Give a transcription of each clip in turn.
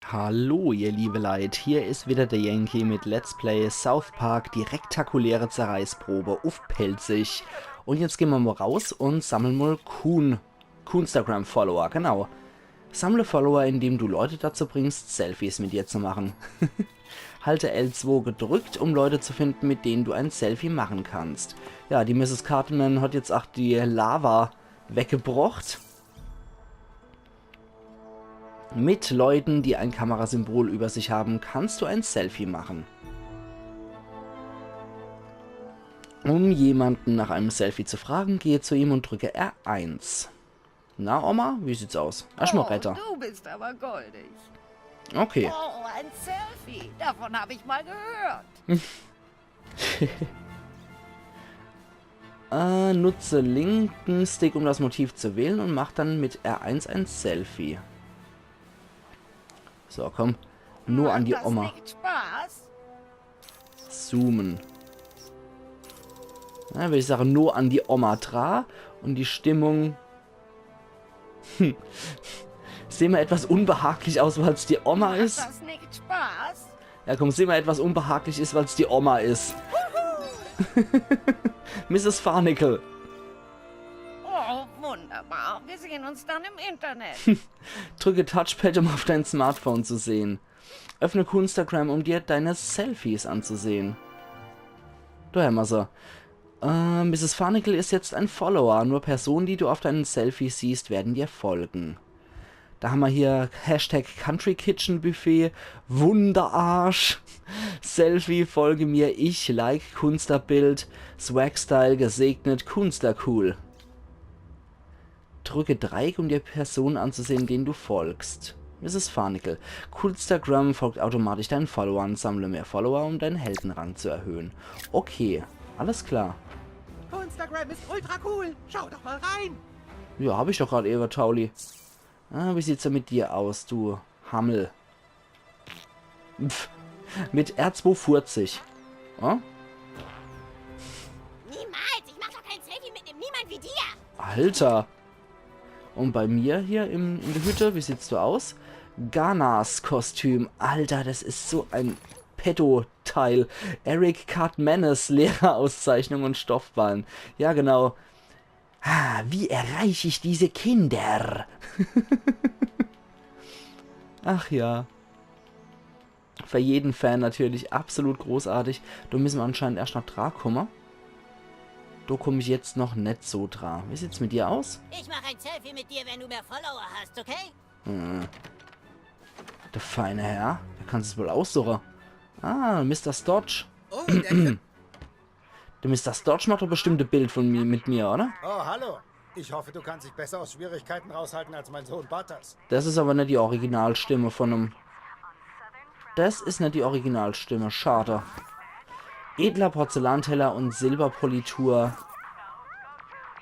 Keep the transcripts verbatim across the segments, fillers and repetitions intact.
Hallo, ihr liebe Leit, hier is wieder der Yankee mit Let's Play South Park, die rektakuläre Zerreißprobe uff Pälzisch. Und jetzt gehn mer mol raus und sammeln mol Kun, Kunstagram-Follower, genau. Sammle Follower, indem du Leute dazu bringst, Selfies mit dir zu machen. Halte L zwei gedrückt, um Leute zu finden, mit denen du ein Selfie machen kannst. Ja, die Misses Cartman hat jetzt auch die Lava weggebrocht. Mit Leuten, die ein Kamerasymbol über sich haben, kannst du ein Selfie machen. Um jemanden nach einem Selfie zu fragen, gehe zu ihm und drücke R eins. Na, Oma, wie sieht's aus? Erstmal Oh, Retter. Du bist aber goldig. Okay. Oh, ein Selfie. Davon habe ich mal gehört. Äh, nutze linken Stick, um das Motiv zu wählen, und mach dann mit R eins ein Selfie. So, komm. Nur an die Macht das Oma nicht Spaß? Zoomen. Ja, wenn ich sage, nur an die Oma dra und die Stimmung. Hm. Sehen wir etwas unbehaglich aus, weil's die Oma Macht ist? Das nicht Spaß? Ja, komm, sehen wir etwas unbehaglich ist, weil's die Oma ist. Misses Farnicle. Oh, wunderbar. Wir sehen uns dann im Internet. Drücke Touchpad, um auf dein Smartphone zu sehen. Öffne Kunstagram, um dir deine Selfies anzusehen. Do hämmer se. Äh, Misses Farnicle ist jetzt ein Follower. Nur Personen, die du auf deinen Selfies siehst, werden dir folgen. Da hämmer hier Hashtag Country Kitchen Buffet, Wunderarsch, Selfie, folge mir, ich, like, Kunsterbild, Swagstyle, gesegnet, Kunstercool. Drücke Dreieck, um dir Personen anzusehen, denen du folgst. Misses Farnicle. Kunstagram folgt automatisch deinen Followern. Sammle mehr Follower, um deinen Heldenrang zu erhöhen. Okay, alles klar. Instagram ist ultra cool. Schau doch mal rein. Ja, hab ich doch grad ewe, Tauli. Ah, wie sieht's denn mit dir aus, du Hammel? Pff, mit R zwei vierzig. Ja? Niemals! Ich mach doch kein Selfie mit nem Niemand wie dir! Alter! Und bei mir hier im, in der Hütte, wie sieht's so aus? Ganas Kostüm. Alter, das ist so ein Petto-Teil. Eric Cartmanes Lehrerauszeichnung und Stoffballen. Ja, genau. Ah, wie erreiche ich diese Kinder? Ach ja. Für jeden Fan natürlich absolut großartig. Do müsse mer anscheinend erscht noch dra kumme. Do kumm ich jetzt noch net so dra. Wie sieht's mit dir aus? Ich mach ein Selfie mit dir, wenn du mehr Follower hast, okay? Hm. Der feine Herr. Der kann sich's wohl aussuche. Ah, Mister Stotch. Oh, der De Mister Stotch macht doch bestimmt e Bild von mir, mit mir, oder? Oh, hallo. Ich hoffe, du kannst dich besser aus Schwierigkeiten raushalten als mein Sohn Butters. Das is aber net die Originalstimme von em. Das is net die Originalstimme, schade. Edler Porzellanteller und Silberpolitur.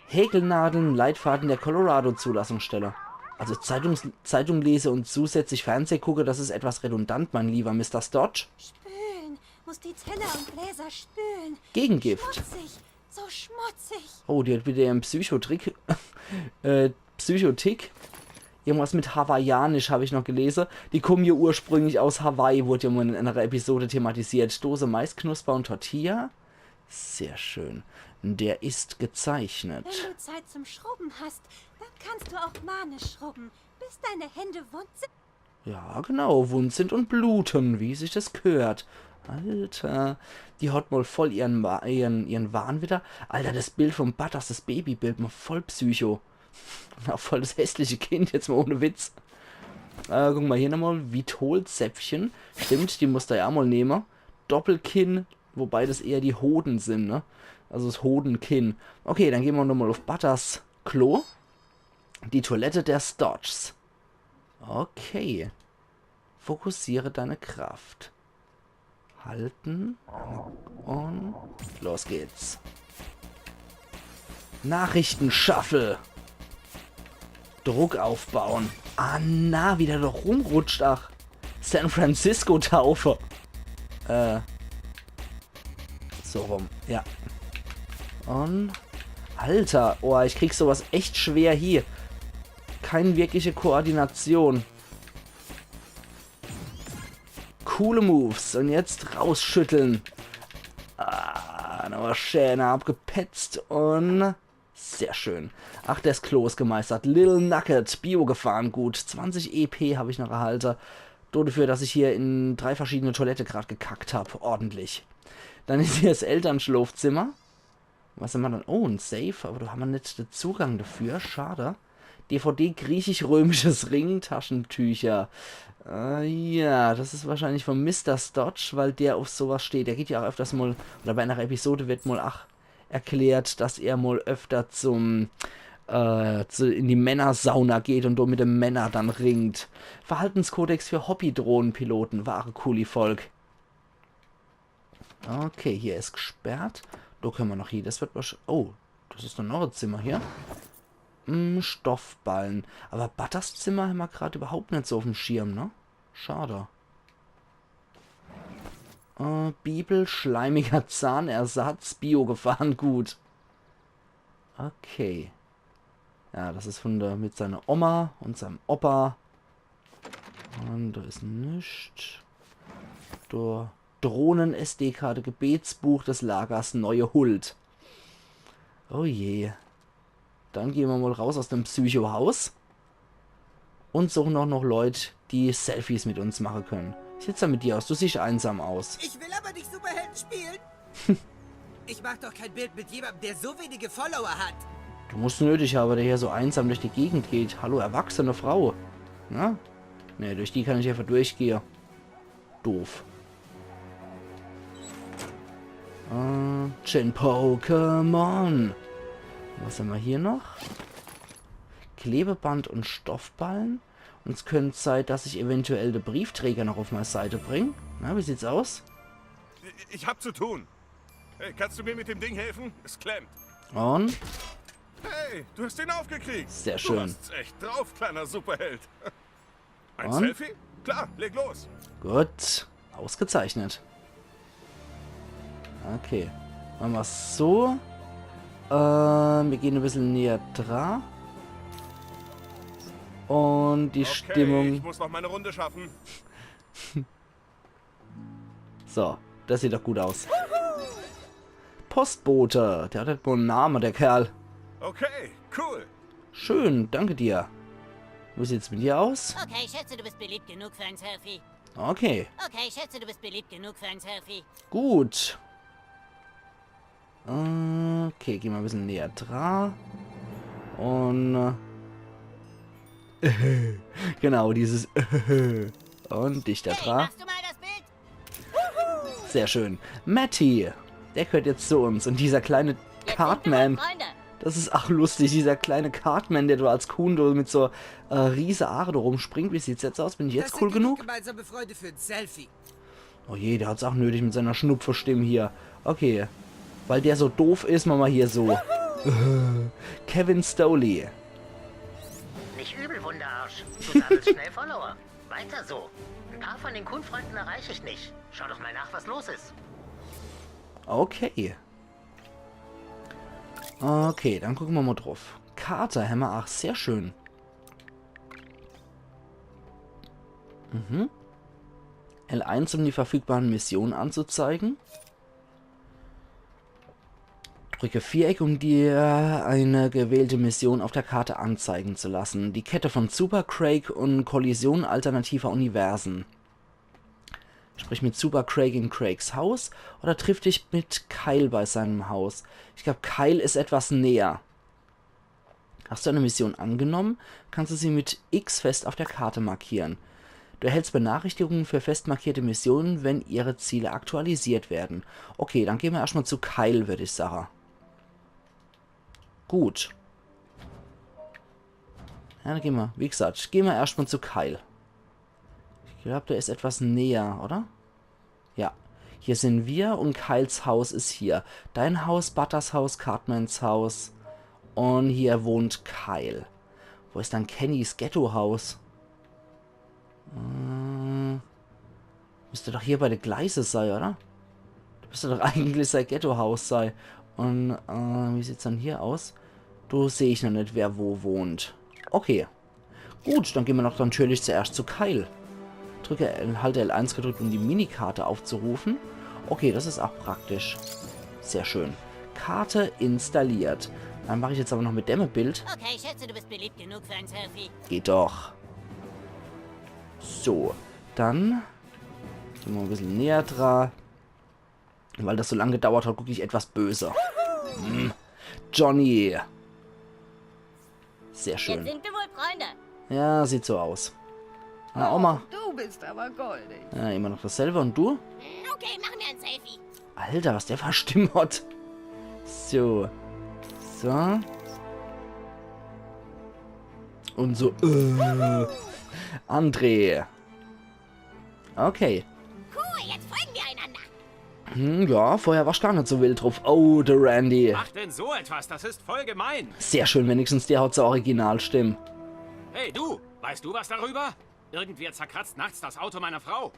Häkelnadeln, Leitfaden der Colorado-Zulassungsstelle. Also Zeitungs-, Zeitung lese und zusätzlich Fernseh gucke, das is etwas redundant, mein lieber Mister Stotch. Spülen. Muss die Teller und Gläser spülen. Gegengift. Schmutzig. So schmutzig. Oh, die hat wieder ihren Psychotrick. äh, Psychotick. Irgendwas mit Hawaiianisch hab ich noch gelese. Die kommen ja ursprünglich aus Hawaii, wurde ja mal in einer Episode thematisiert. Dose Maisknusper und Tortilla. Sehr schön. Der ist gezeichnet. Wenn du Zeit zum Schrubben hast, dann kannst du auch manisch schrubben, bis deine Hände wund sind. Ja, genau, wund sind und bluten, wie sich das gehört. Alter, die hat mal voll ihren, Ma- ihren, ihren Wahn wieder. Alter, das Bild vom Butters, das Babybild, mal voll Psycho. Na, voll das hässliche Kind, jetzt mal ohne Witz. Äh, guck mal hier nochmal, Vitol-Zäpfchen. Stimmt, die muss er ja mal nehmen. Doppelkinn, wobei das eher die Hoden sind, ne? Also das Hodenkinn. Okay, dann gehen wir nochmal auf Butters Klo. Die Toilette der Stotchs. Okay. Fokussiere deine Kraft. Halten. Und los geht's. Nachrichtenshuffle. Druck aufbauen. Ah, na, wie der doch rumrutscht. Ach. San Francisco Taufe. Äh. So rum, ja. Und. Alter, oh, ich krieg sowas echt schwer hier. Keine wirkliche Koordination. Coole Moves. Und jetzt rausschütteln. Ah, nochmal schön abgepetzt und sehr schön. Ach, des Klo is gemeistert. Little Nugget, Bio-Gefahren, gut. Zwanzig E P hab ich noch erhalte. Dodefür, dass ich hier in drei verschiedene Toilette grad gekackt hab. Ordentlich. Dann is hier des Elternschlofzimmer. Was hämmer dann? Oh, en Safe, aber do hämmer net de Zugang dafür. Schade. D V D griechisch-römisches Ring, Taschentücher. Äh, ja, des is wahrscheinlich von Mister Stotch, weil der uff sowas steht. Der geht ja auch öfters mal, oder bei einer Episode wird mal ach erklärt, dass er mal öfter zum, äh, zu, in die Männersauna geht und dort mit de Männer dann ringt. Verhaltenskodex für Hobby-Drohnenpiloten, war ach e cooli Folg. Okay, hier is gesperrt. Do könne mer noch hie. Des wird wahrsch-, oh, des is dann noch e Zimmer hier. Hm, Stoffballen. Aber Butters Zimmer hämmer grad überhaupt net so uffm Schirm, ne? Schade. Äh, Bibel, schleimiger Zahnersatz, Bio-Gefahren, gut. Okay. Ja, des is von der, mit seiner Oma und seinem Opa. Und do is nix. Do, Drohnen-S D-Karte, Gebetsbuch des Lagers, neue Huld. Oh je. Dann gehn mer mal raus aus dem Psycho-Haus. Und suchen auch noch Leut, die Selfies mit uns mache können. Wie sieht's dann mit dir aus? Du siehst einsam aus. Ich will aber nicht Superhelden spielen. Ich mach doch kein Bild mit jemandem, der so wenige Follower hat. Du musst nötig haben, der hier so einsam durch die Gegend geht. Hallo, erwachsene Frau. Na? Nee, durch die kann ich einfach durchgehe. Doof. Äh, Chin Pokémon. Was hämmer hier noch? Klebeband und Stoffballen. Und es könnt sei, dass ich eventuell de Briefträger noch auf meine Seite bring. Na, wie sieht's aus? Ich hab zu tun. Hey, kannst du mir mit dem Ding helfen? Es klemmt. Und Hey, du hast ihn aufgekriegt. Sehr Du schön. Hast's echt drauf, kleiner Superheld. Ein Und? Selfie? Klar, leg los. Gut. Ausgezeichnet. Okay. Mache mer's so. Äh, mir gehen e bissel näher dra. Und die Okay, Stimmung. Ich muss noch meine Runde schaffen. So, das sieht doch gut aus. Postbote. Der hat halt wohl en Name, der Kerl. Okay, cool. Schön, danke dir. Wie sieht's mit dir aus? Okay, ich schätze, du bist beliebt genug für ein Selfie. Okay, Okay, ich schätze, du bist beliebt genug für ein Selfie. gut. Okay, geh mer e bissel näher dra. Und äh, genau, dieses und dichter Hey, dra. Machst du mal das Bild? Sehr schön. Matty, der gehört jetzt zu uns. Und dieser kleine Jetzt sind wir Cartman, Freunde. Das is ach lustig, dieser kleine Cartman, der do als Kuhn do mit so äh, riese Aare do rumspringt. Wie sieht's jetzt aus? Bin ich jetzt Das cool sind genug genug? gemeinsame Freunde für ein Selfie. Oh je, der hat's ach nötig mit seiner Schnupferstimme hier. Okay. Weil der so doof is, mache mer hier so. Kevin Stoley. Nicht übel, Wunderarsch. Du sammelst schnell Follower. Weiter so. Ein paar von den Kuhnfreunden erreiche ich nicht. Schau doch mal nach, was los ist. Okay. Okay, dann gucke mer mal druff. Karte hämmer ach, sehr schön. Mhm. L eins, um die verfügbaren Missionen anzuzeigen. Drücke Viereck, um dir eine gewählte Mission auf der Karte anzeigen zu lassen. Die Kette von Super Craig und Kollision alternativer Universen. Sprich mit Super Craig in Craigs Haus oder triff dich mit Kyle bei seinem Haus. Ich glaub, Kyle is etwas näher. Hast du eine Mission angenommen, kannst du sie mit X fest auf der Karte markieren. Du erhältst Benachrichtigungen für fest markierte Missionen, wenn ihre Ziele aktualisiert werden. Okay, dann gehn mer erscht mal zu Kyle, würd ich sage. Gut. Ja, dann gehn mer, wie gesagt, gehn mer erscht mal zu Kyle. Ich glaub, der is etwas näher, oder? Ja. Hier sind wir und Kyles Haus is hier. Dein Haus, Butters Haus, Cartmans Haus. Und hier wohnt Kyle. Wo is dann Kennys Ghetto-Haus? Äh, müsst doch hier bei de Gleise sei, oder? Das müsst doch eigentlich sei Ghetto-Haus sei. Und äh, wie sieht's dann hier aus? Do seh ich noch net, wer wo wohnt. Okay. Gut, dann gehn mer doch natürlich zuerscht zu Kyle. Drücke L, halte L eins gedrückt, um die Minikarte aufzurufen. Okay, das is auch praktisch. Sehr schön. Karte installiert. Dann mach ich jetzt aber noch mit dem e Bild. Okay, ich schätze, du bist beliebt genug für ein Selfie. Geht doch. So, dann gehn mer e bissel näher dra. Weil das so lang gedauert hat, guck ich etwas böse. Hm. Johnny. Sehr Jetzt schön. Sind wir wohl Freunde? Ja, sieht so aus. Na, Oma. Du bist aber goldig. Ja, immer noch dasselbe. Und du? Okay, machen wir ein Selfie. Alter, was der für e Stimm hat. So. So. Und so. Äh, André. Okay. Cool, jetzt folgen wir einander. Hm, ja, vorher war ich gar net so wild drauf. Oh, der Randy. Macht denn so etwas? Das ist voll gemein. Sehr schön, wenigstens der hat so Originalstimme. Hey, du, weißt du was darüber? Irgendwer zerkratzt nachts das Auto meiner Frau.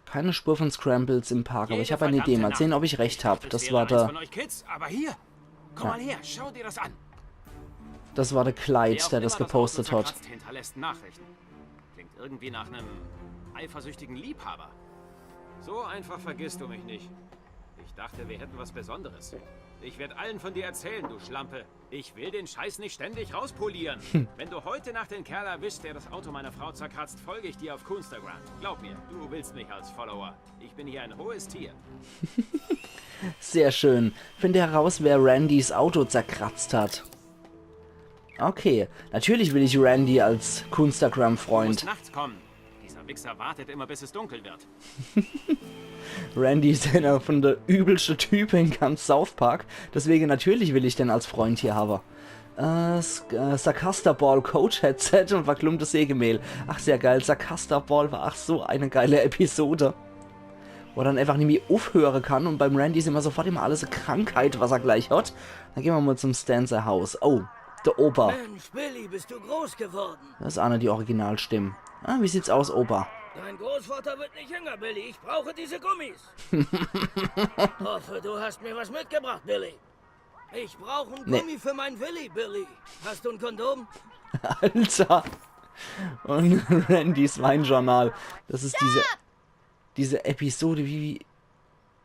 Keine Spur von Scrambles im Park, aber ich Jede habe eine Idee. verdammte Mal sehen, Nacht. Ob ich recht habe. Ich Das dachte, war es wäre eins der, von euch Kids, aber hier. Komm mal her, schau dir das an. Das war der Clyde, Wer auch der das immer gepostet Auto hat. zerkratzt, hinterlässt Nachrichten. Klingt irgendwie nach einem eifersüchtigen Liebhaber. So einfach vergisst du mich nicht. Ich dachte, wir hätten was Besonderes. Ich werde allen von dir erzählen, du Schlampe. Ich will den Scheiß nicht ständig rauspolieren. Wenn du heute Nacht den Kerl erwischst, der das Auto meiner Frau zerkratzt, folge ich dir auf Coonstagram. Glaub mir, du willst mich als Follower. Ich bin hier ein hohes Tier. Sehr schön. Finde heraus, wer Randys Auto zerkratzt hat. Okay, natürlich will ich Randy als Muss Coonstagram-Freund. Nachts kommen. Dieser Wichser wartet immer, bis es dunkel wird. Randy is einer von der übelste Type in ganz South Park. Deswegen natürlich will ich den als Freund hier habe. Äh, S- äh, Sarkastaball Coach Headset und verklumptes Sägemehl. Ach, sehr geil. Sarkastaball war ach so eine geile Episode. Wo er dann einfach nimmi uffhöre kann und beim Randy is immer sofort immer alles e Krankheit, was er gleich hat. Dann gehn mer mal zum Stan sei Haus. Oh, der Opa. Mensch, Billy, bist du groß geworden. Das is ach net die Originalstimme. Ah, wie sieht's aus, Opa? Dein Großvater wird nicht jünger, Billy. Ich brauche diese Gummis. Hoffe, du hast mir was mitgebracht, Billy. Ich brauche ein Nee. Gummi für mein Willi, Billy. Hast du ein Kondom? Alter. Und Randys Weinjournal. Das is diese, diese Episode, wie, wie,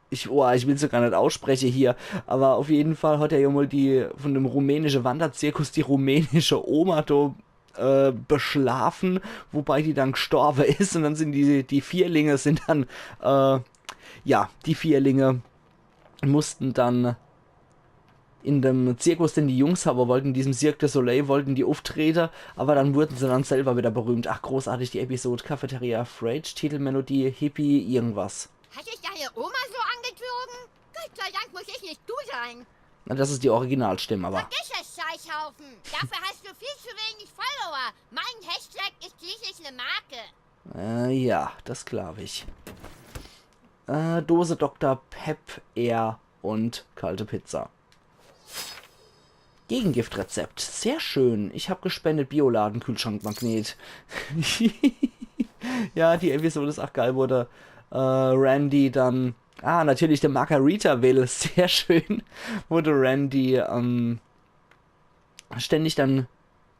ich, oh, ich will's so gar net ausspreche hier, aber auf jeden Fall hat er ja mal die, von dem rumänische Wanderzirkus die rumänische Oma do, äh, beschlafen, wobei die dann gestorbe is und dann sind die, die Vierlinge sind dann, äh, ja, die Vierlinge mussten dann in dem Zirkus, den die Jungs habe wollten, in diesem Cirque du Soleil, wollten die ufftrete, aber dann wurden se dann selber wieder berühmt. Ach, großartig, die Episode. Cafeteria Freight, Titelmelodie, Hippie, irgendwas. Hat dich deine Oma so angezogen? Gott sei Dank muss ich nicht du sein. Na, das is die Originalstimme, aber Vergiss es, Scheißhaufen. Dafür hast du viel zu wenig Follower. Mein Hashtag ist schließlich eine Marke. Äh, ja, das glaub ich. Äh, Dose Doktor Pep, Air und kalte Pizza. Gegengiftrezept. Sehr schön. Ich hab gespendet. Bioladen, Kühlschrankmagnet. Ja, die Episode is ach geil, wo der, äh, Randy dann, ah, natürlich der Margarita will. Sehr schön. Wo der Randy, ähm, ständig dann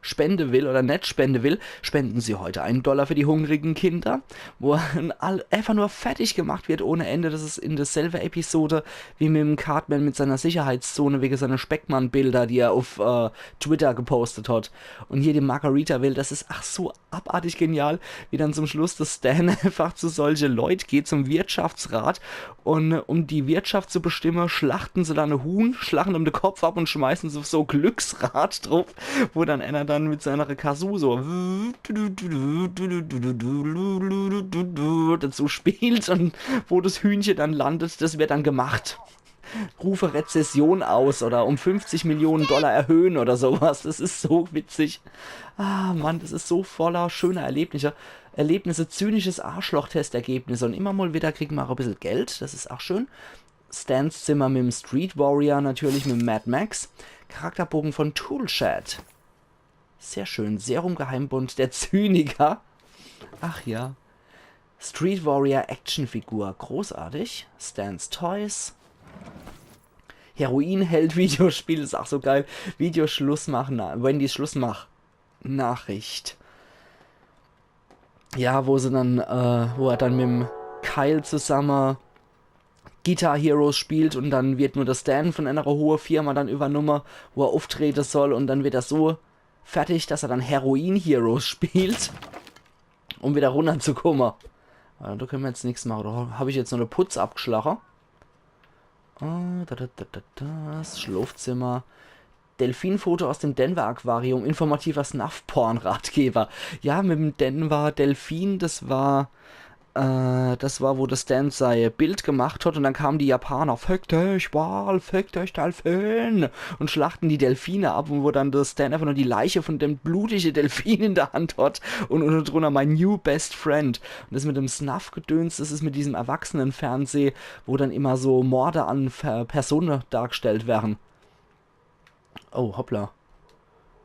spende will oder net spende will, spenden Sie heute einen Dollar für die hungrigen Kinder, wo er all, einfach nur fertig gemacht wird ohne Ende. Das is in derselbe Episode wie mit dem Cartman mit seiner Sicherheitszone wegen seiner Speckmann-Bilder, die er auf, äh, Twitter gepostet hat. Und hier die Margarita will, das is ach so abartig genial, wie dann zum Schluss der Stan einfach zu solche Leut geht, zum Wirtschaftsrat, und, äh, um die Wirtschaft zu bestimmen, schlachten se dann e Huhn, schlachen ihm de Kopf ab und schmeißen se so Glücksrad druff, wo dann einer dann mit seiner Kazoo so dazu spielt und wo das Hühnche dann landet, das wird dann gemacht. Rufe Rezession aus oder um fünfzig Millionen Dollar erhöhen oder sowas. Das is so witzig. Ah, Mann, das is so voller schöner Erlebnisse. Erlebnisse, zynisches Arschloch-Testergebnisse. Und immer mal wieder kriegen mer auch e bissel Geld. Das is auch schön. Stans Zimmer mit dem Street Warrior natürlich, mit dem Mad Max. Charakterbogen von Toolshed. Sehr schön. Serum Geheimbund der Zyniker. Ach ja. Street Warrior Actionfigur. Großartig. Stans Toys. Heroinheld Videospiel is auch so geil. Videoschluss machen. Na, Wendys Schlussmach. Nachricht. Ja, wo se dann, äh, wo er dann mit'm Kyle zusamme Guitar Heroes spielt und dann wird nur de Stan von enere hohe Firma dann übernumme, wo er auftrete soll, und dann wird er so fertig, dass er dann Heroin Heroes spielt, um wieder runnerzukomme. Äh, do könne mer jetzt nix mache. Do hab ich jetzt nur de Putz abgschlache. Äh, da, da, da, da, das Schlofzimmer. Delfinfoto aus dem Denver Aquarium. Informativer Snuff-Porn-Ratgeber. Ja, mit dem Denver Delfin, das war, äh, das war, wo de Stan sei Bild gemacht hat und dann kamen die Japaner, „Fick dich, Wal, fick dich, Delfin“, und schlachten die Delfine ab und wo dann de Stan einfach nur die Leiche von dem blutige Delfin in der Hand hat und unten drunter „My new best friend“. Und das mit dem Snuff-Gedöns, das ist mit diesem Erwachsenenfernseh, wo dann immer so Morde an Ver Personen dargestellt werden. Oh, hoppla.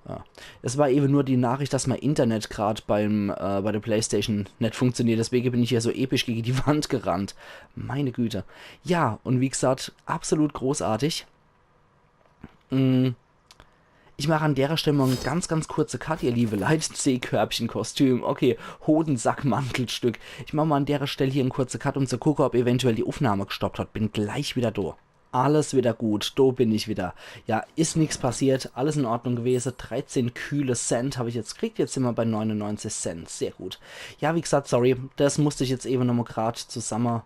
Ja. Es war eben nur die Nachricht, dass mein Internet grad beim, äh, bei der Playstation net funktioniert. Deswegen bin ich hier so episch gegen die Wand gerannt. Meine Güte. Ja, und wie gesagt, absolut großartig. Mm. Ich mache an derer Stelle mal en ganz, ganz kurze Cut, ihr liebe Leit. Seekörbchen-Kostüm. Okay, Hodensack-Mantelstück. Ich mache mal an derer Stelle hier en kurze Cut, um zu gucke, ob eventuell die Aufnahme gestoppt hat. Bin gleich wieder do. Alles wieder gut, do bin ich wieder. Ja, is nix passiert, alles in Ordnung gewese. Dreizehn kühle Cent hab ich jetzt gekriegt, jetzt sind wir bei neunundneunzig Cent, sehr gut. Ja, wie gesagt, sorry, das musste ich jetzt eben nochmal grad zusammen,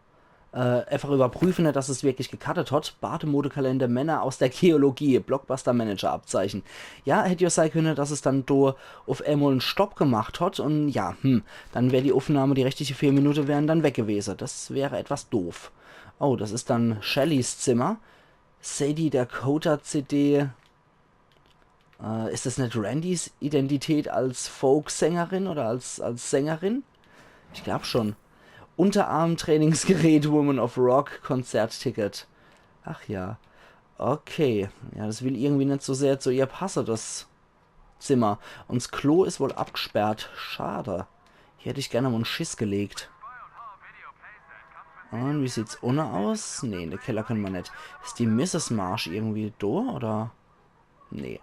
äh, einfach überprüfen, dass es wirklich gecuttet hat. Bademodekalender, Männer aus der Geologie, Blockbuster Manager Abzeichen. Ja, hätt ja sei können, dass es dann do auf einmal en Stopp gemacht hat und ja, hm, dann wär die Aufnahme, die restliche vier Minute wären dann weg gewese. Das wäre etwas doof. Oh, das is dann Shellys Zimmer. Sadie Dakota C D. Äh, is das net Randys Identität als Folksängerin oder als, als Sängerin? Ich glaub schon. Unterarm-Trainingsgerät, Woman of Rock, Konzertticket. Ach ja. Okay. Ja, das will irgendwie net so sehr zu ihr passe, das Zimmer. Und s Klo is wohl abgesperrt. Schade. Hier hätt ich gerne mal en Schiss gelegt. Und wie sieht's unne aus? Nee, in de Keller können mer net. Is die Misses Marsh irgendwie do, oder? Nee.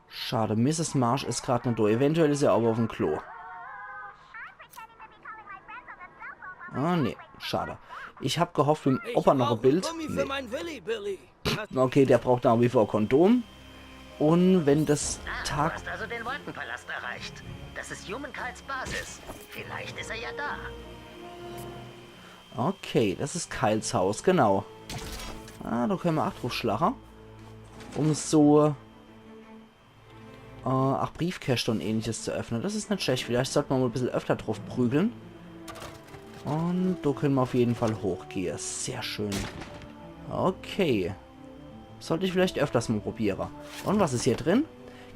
Schade, Misses Marsh is grad net do. Eventuell is er aber auf em Klo. Ah, nee, schade. Ich hab gehofft, im Opa noch e Bild. Nee. Okay, der braucht nach wie vor e Kondom. Und wenn das Tag... Ah, du hast also den Wolkenpalast erreicht. Das ist Human Kyles Basis. Vielleicht ist er ja da. Okay, das is Kyles Haus, genau. Ah, do können mer ach druff schlache. Um so, äh, ach, Briefkäschte und ähnliches zu öffnen. Das is net schlecht. Vielleicht sollt mer mal e bissel öfter druff prügeln. Und do können mer auf jeden Fall hochgehe. Sehr schön. Okay. Sollt ich vielleicht öfters mal probiere. Und was is hier drin?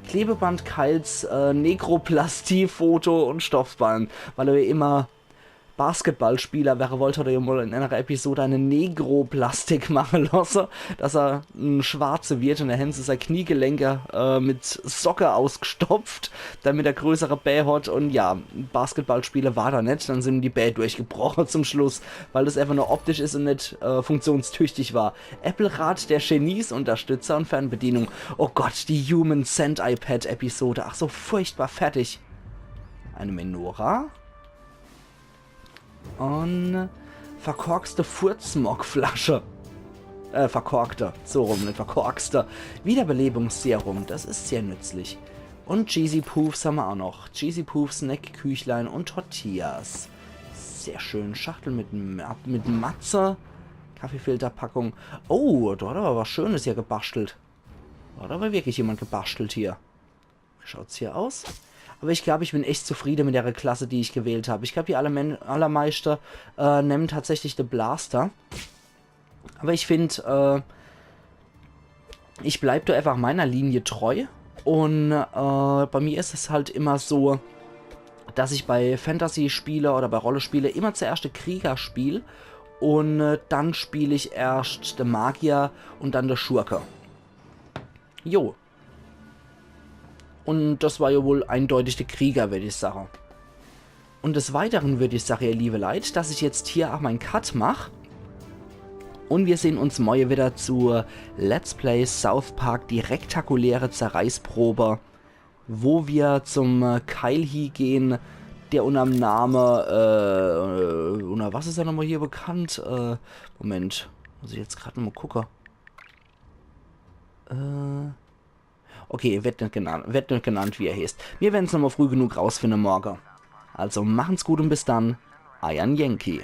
Klebeband, Kyles, äh, Negroplastie-Foto und Stoffband. Weil er ja immer Basketballspieler wäre wollt, hat er ja mal in einer Episode eine Negroplastik mache lasse, dass er en Schwarze wird, und er hänn sei Kniegelenke, äh, mit Socke ausgestopft, damit er größere Bä hat, und ja, Basketballspieler war er net, dann sind die Bä durchgebroche zum Schluss, weil das einfach nur optisch is und net, äh, funktionstüchtig war. Apple-Rad, der Genies-Unterstützer und Fernbedienung. Oh Gott, die Human Scent iPad Episode. Ach so, furchtbar fertig. Eine Menora. Und verkorkste Furzmog-Flasche. Äh, verkorkte. So rum, net verkorkste. Wiederbelebungsserum, das is sehr nützlich. Und Cheesy Poofs hammer auch noch. Cheesy Poofs, Snack, Küchlein und Tortillas. Sehr schön. Schachtel mit, Ma- mit Matze. Kaffeefilterpackung. Oh, do hat er aber was Schönes hier gebastelt. Do hat aber wirklich jemand gebastelt hier. Schaut's hier aus? Aber ich glaub, ich bin echt zufriede mit der Klasse, die ich gewählt hab. Ich glaub, die allermen- allermeiste, äh, nemmen tatsächlich de Blaster. Aber ich find, äh, ich bleib do einfach meiner Linie treu. Und, äh, bei mir is es halt immer so, dass ich bei Fantasy-Spiele oder bei Rollenspiele immer zuerscht de Krieger spiel. Und, äh, dann spiel ich erscht de Magier und dann de Schurke. Jo. Und das war ja wohl eindeutig de Krieger, würd ich sache. Und des Weiteren würd ich sache, ihr liebe Leit, dass ich jetzt hier auch mein Cut mach. Und wir sehn uns morje wieder zu Let's Play South Park, die rektakuläre Zerreißprobe, wo wir zum, äh, Kyle hiegehn, hier unnerm Name, äh, unner was is er nochmal hier bekannt? Äh, Moment, muss ich jetzt grad nochmal gucke. Äh, okay, werd net genannt, werd net genannt, wie er heeßt. Mir werden's nochmal früh genug rausfinde morge. Also machen's gut un bis dann, eier Yankee.